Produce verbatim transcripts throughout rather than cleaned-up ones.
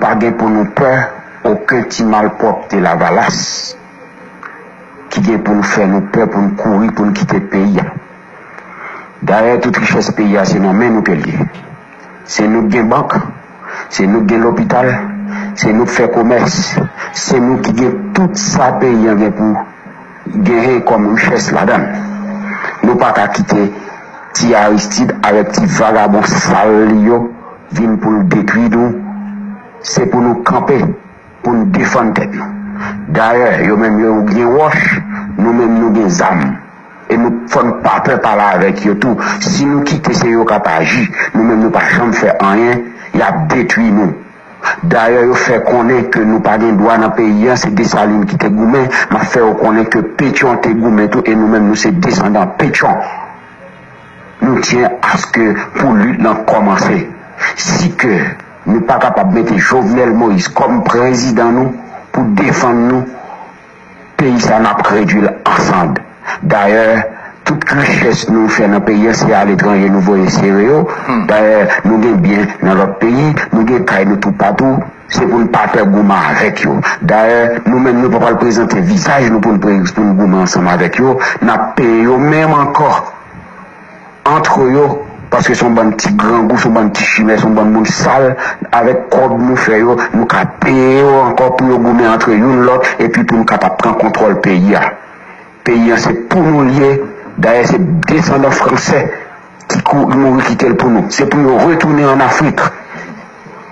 Pa gen pou nou pè okenn ti malpwòpte Lavalas ki gen pou nou fè nou pè pou n kouri, pou n kite peyi a. Dayè, tout richès peyi a se nan men nou ke l ye. Se nou k gen bank, se nou k gen lopital, se nou k fè komès, se nou ki gen tout sa peyi an gen pou genyen kòm richès ladan l. Nou pa ka kite ti Aristide avèk ti vagabon sal li yo vin pou l detwi nou. Se pou nou kanpe, pou n defann tèt nou. Dayè, yo menm yo gen wòch, nou menm nou gen zam. E nou fò n pa pè pale avèk yo tou. Si nou kite se yo k ap aji, nou menm nou pa janm fè anyen, y ap detwi nou. Dayè, yo fè konnen ke nou pa gen dwa nan peyi an, se Desalin ki te goumen, m ap fè yo konnen ke Petyon te goumen tou, e nou menm nou se desandan Petyon. Nou tyen aske pou lit lan kòmanse. Si ke nou pa kapab mete Jovenel Moïse kòm prezidan nou pou defann nou, peyi sa n ap redwi l an sand. Dayè, tout richès nou fè nan peyi an, se aletranje nou voye sere yo. Dayè, nou gen byen nan lòt peyi, nou gen kay nou toupatou. Se pou n pa pè goumen avèk yo. Dayè, nou menm nou pa pral prezante vizaj nou pou n pre- pou n goumen ansanm avèk yo. N ap peye yo menm ankò antre yo, paske se yon bann ti grangou, se yon bann ti chimè, se yon bann moun sal. Avèk kòb nou fè yo, nou ka peye yo ankò pou yo goumen antre youn lòt, epi pou nou kapab pran kontwòl peyi a. Peyi an se pou nou l ye. Dayè, se desandan fransè ki kou- mouri kite l pou nou. Se pou yo retounen ann Afrik.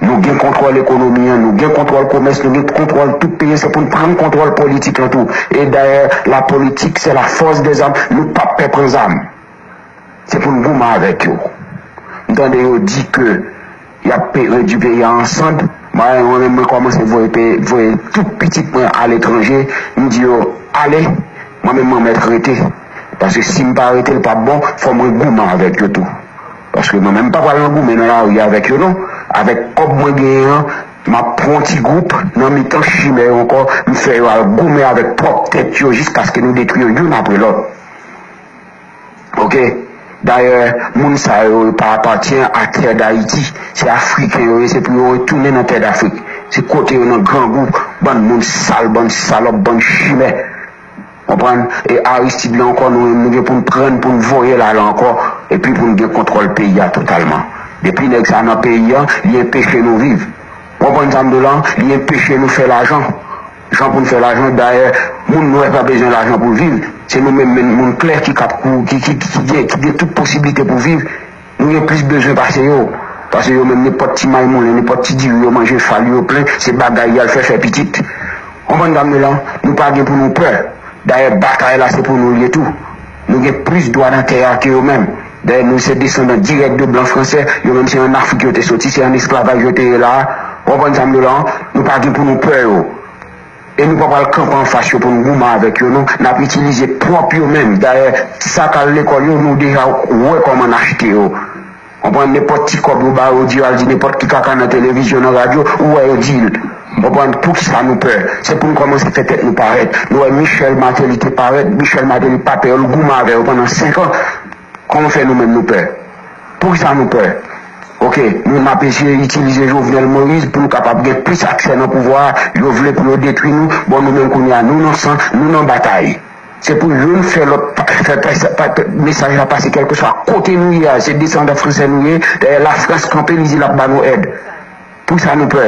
Nou gen kontwòl ekonomi an, nou gen kontwòl komès, nou gen kontwòl tout peyi an. Se pou n pran kontwòl politik lan tou. E dayè, la politique, c'est la force des armes. Nou p ap pè pran zam. Se pou n goumen avèk yo. M tande yo di ke y ap pe- redwi peyi a an sand. Mwen, mwen menm, mwen kòmanse voye pe- voye tout pitit mwen aletranje. M di yo, ale, mwen menm, mwen mèt rete. Paske si m pa rete, l p ap bon, fò mwen goumen avèk yo tou. Paske mwen menm, m pa pral nan goumen nan lari avèk yo, non. Avèk kòb mwen genyen an, m ap pran yon ti gwoup nan mitan chimè yo ankò, m fè yo al goumen avèk pwòp tèt yo jiskaske nou detwi yo youn apre lòt. Oke? Dayè, moun sa yo, yo pa apatyen a tè Dayiti. Se Afriken yo ye, se pou yo retounen nan tè Dafrik. Se kote yo nan grangou, bann moun sal, bann salòp, bann chimè. Konprann? E Aristide la ankò, nou menm, nou gen pou n pran l, pou n voye l ale ankò, epi pou n gen kontwòl peyi a totalman. Depi nèg sa nan peyi an, li enpeche nou viv. Konprann sa m di w la? Li enpeche nou fè lajan. Jan pou n fè lajan, dayè, moun nwè pa bezwen lajan pou l viv. Se nou menm, menm moun klè ki kab kou- ki, ki, ki, ki gen, ki gen tout posiblite pou viv. Nou gen plis bezwen pase yo. Pase yo menm, nenpòt ti may moulen, nenpòt ti diri yo manje, fal yo plen, se bagay y al fè, fè pitit. Konprann sa m di w la? Nou pa gen pou nou pè. Dayè, batay la se pou nou l ye tou. Nou gen plis dwa nan tè a ke yo menm. Dayè, nou se desandan dirèk de blan fransè. Yo menm se ann Afrik yo te soti, se ann esklavaj yo te ye la a. Ou konprann sa m di w la? Nou pa gen pou nou pè yo. E nou pa pral kanpe anfas yo pou n goumen avèk yo, non. N ap itilize pwòp yo menm. Dayè, sa k al lekòl yo, nou deja wè kòman n achte yo. Konprann, nenpòt ti kòb yo ba yo, di yo al di nenpòt ki kaka nan televizyon, nan radyo, ou wè yo di l. Konprann, poukisa nou pè? Se pou n kòmanse fè tèt nou parèt. Nou wè Michel Martelly te parèt, Michel Martelly pa pè yo, l goumen avè yo pandan senk an. Kòman fè nou menm nou pè? Poukisa nou pè? Oke, nou n ap eseye itilize Jovenel Moïse pou nou kapab gen plis aksè nan pouvwa a. Yo vle pou yo detwi nou. Bon, nou menm kounye a, nou nan san, nou nan batay. Se pou youn fè lòt pa- fè pa- pa- mesaj la pase kèlkeswa kote nou ye a. Se desandan fransè nou ye. Dayè, Lafrans kanpe, li di l ap ba nou èd. Poukisa nou pè?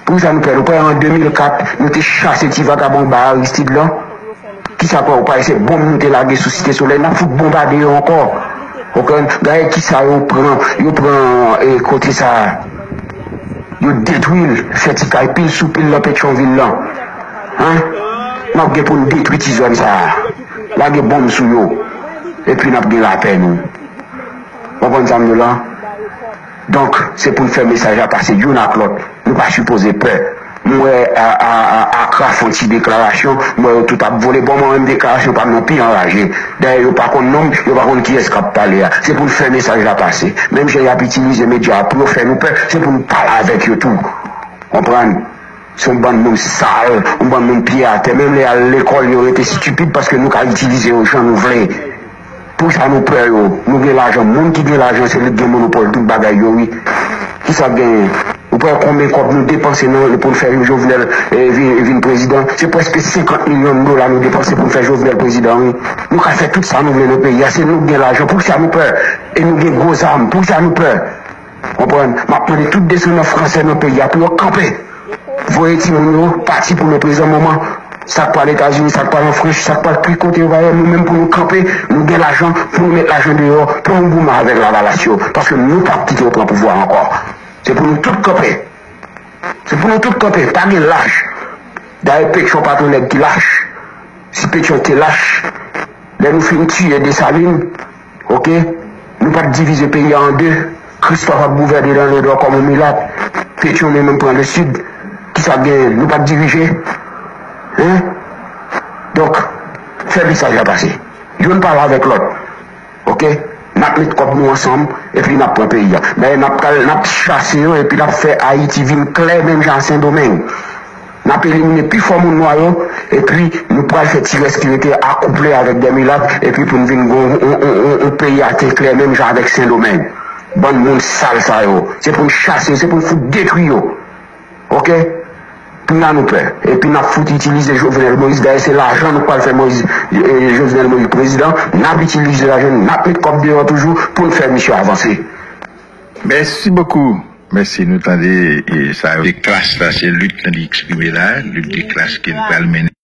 Poukisa nou pè? Nou pè an de mil kat, nou te chase ti vagabon ba Aristide lan. Kisa pè ou pa se bonm nou te lage sou Site Solèy, n ap fout bonbade yo ankò. Ou konprann? Gade kisa yo pran, yo pran e, kote sa a. Yo detwi l, fè ti kay pil sou pil nan Petyonvil lan. Hein? N ap gen pou n detwi ti zòn sa a. Lage bonm sou yo. Epi n ap gen lapè nou. Konprann sa m di w la? Donk, se pou n fè mesaj la pase youn ak lòt. Nou pa sipoze pè. M wè a, a, a, Akra fè yon ti deklarasyon, m wè yo tout ap vole. Bon, mwen menm deklarasyon pa m nan pi anraje. Dayè, yo pa konn non m, yo pa konn kiyès k ap pale a. Se pou n fè mesaj la pase. Menm jan y ap itilize medya a pou yo fè nou pè, se pou n pale avèk yo tou. Konprann? Se yon bann moun sal, yon bann moun pye atè. Menm lè y al lekòl, yo rete estipid paske nou ka itilize yo jan nou vle. Poukisa nou pè yo? Nou gen lajan. Moun ki gen lajan, se li k gen monopòl tout bagay yo, wi. Kisa k genyen? Ou wè konbyen kòb nou depanse nan, pou n fè Jovenel eh, vin, vin prezidan? Se prèske senkant milyon dola nou depanse pou n fè Jovenel prezidan, wi. Nou ka fè tout sa nou vle nan peyi a, se nou k gen lajan. Poukisa nou pè? E nou gen gwo zam. Poukisa nou pè? Konprann? M ap mande tout desandan fransè nan peyi a pou yo kanpe. Voye timoun yo pati pou leprezan moman. Sa k pral Etazini, sa k pral an Frans, sa k pral tout kote yo va ye, nou menm pou nou kanpe, nou gen lajan, pou nou met lajan deyò, pou nou goumen avèk lavalas yo. Paske nou p ap kite yo pran pouvwa a ankò. Se pou nou tout kanpe. Se pou nou tout kanpe, pa gen lach. Dayè Petyon pa t yon nèg ki lach. Si Petyon te lach, lè nou fin tiye Desalin, oke, nou pa t divize peyi a an de. Kristòf ap gouvène nan Ledò kòm yon milat. Petyon li menm pran Lesid. Kisa k genyen? Nou pa t dirije. Hein? Donk, fè mesaj la pase. Youn pale avèk lòt. Oke? N ap met kòb nou ansanm, epi n ap pran peyi a. Dayè, n ap pral, n ap chase yo, epi n ap fè Ayiti vin klè menm jan a Sendomeng. N ap elimine pi fò moun nwa yo, epi nou pral fè ti rès ki rete akouple avèk de milat, epi pou n vin gon yon, yon, yon, yon peyi a te klè menm jan avèk Sendomeng. Bann moun sal sa yo. Se pou n chase yo, se pou n fout detwi yo. Oke? Kounye a nou pè. Epi n ap fout itilize Jovenel Moïse. Dayè, se lajan nou pral fè Moïse, eh, Jovenel Moïse prezidan. N ap itilize lajan, n ap met kòb deyò toujou pou n fè misye avanse. Mèsi bokou. Mèsi, nou tande eh, sa yo. Se klas la, se lit nan li eksprime la, lit de klas ke l pral mennen.